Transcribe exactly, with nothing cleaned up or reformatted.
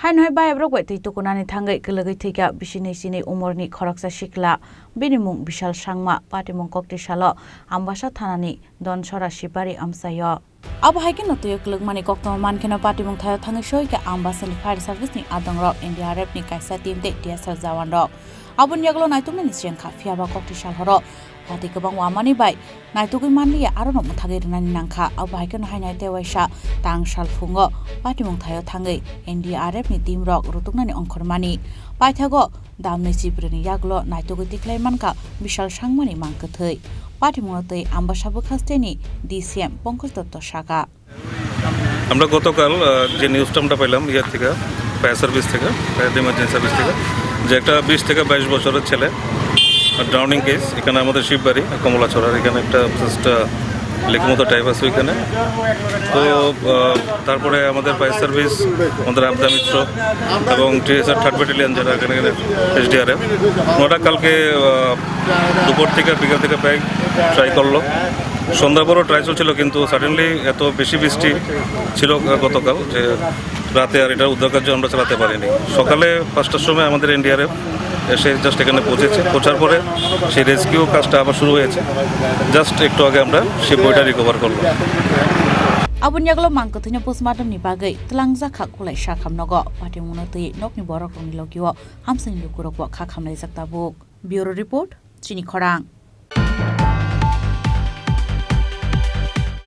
Haino hai bayabrok bai twi tukunani thangwi kwlwgwi thwikha bisi nui chinwi umorni khoroksa sikla. Bini mung Bishal Sangma, patimung kokti salo Ambasa thanani Donsora Sibari amchaio. Abo hai kheno twiwi kwlwkmani koktwma mankheno patimung thaio thangwi soikha Ambasani fire service ni adongrok, N D R F ni kaisa team tei T S R jawanrok. Aboni yagulo naituknani chengkha, phiyaba kokti sal horo watwi kwbang wamani bai naitugwi manliya, aroni mwthagwi rwnani nangkha. Abo hai kheno haino tei waisa tang sal phungo patimung thaio thangwi N D R F ni team rok rutuknani ongkhormani. Paithago damni chibrwini yagulo naitugwi tikhlai mankha Bishal Sangmani mang kwthwi. Patimungno twi Ambasa bwkhasteni D C M Pankaj Dotto sakha. আমরা গতকাল, আহ, যে নিউজটা আমরা পেলাম ইয়ের থেকে, fire service থেকে, fire emergency service থেকে, যে একটা বিশ থেকে বাইশ বছরের ছেলে ড্রাউনিং কেস, এখানে আমাদের শিববাড়ি কমলাছড়ার এখানে একটা জাস্ট লেকের মতো টাইপ আছে ওইখানে। তো, আহ, তারপরে আমাদের ফায়ার সার্ভিস, আমাদের আবদা মিত্র এবং টিএসআর থার্ড ব্যাটালিয়ন, যারা এখানে এসডিআরএফ, ওনারা কালকে, আহ, দুপুর থেকে, বিকেল থেকে প্রায় ট্রাই করলো। সন্ধ্যার পরও ট্রাই চলছিল, কিন্তু সাডেনলি এত বেশি বৃষ্টি ছিল গতকাল যে রাতে আর এটা উদ্ধার কার্য আমরা চালাতে পারিনি। সকালে পাঁচটার সময় আমাদের এনডিআরএফ এসে জাস্ট এখানে পৌঁছেছে, পৌঁছার পরে সেই রেস্কিউ কাজটা আবার শুরু হয়েছে। জাস্ট একটু আগে আমরা সেই বইটা রিকভার করলাম। Aboni yagulo mang kwthwino postmortem ni bagwi twlangjak kha kulai sakhamno go. Patimungno twi nokni borok rokni logio hamsini lukurok bo kha khamlaijak tabuk. Bureau report, Chini Khorang.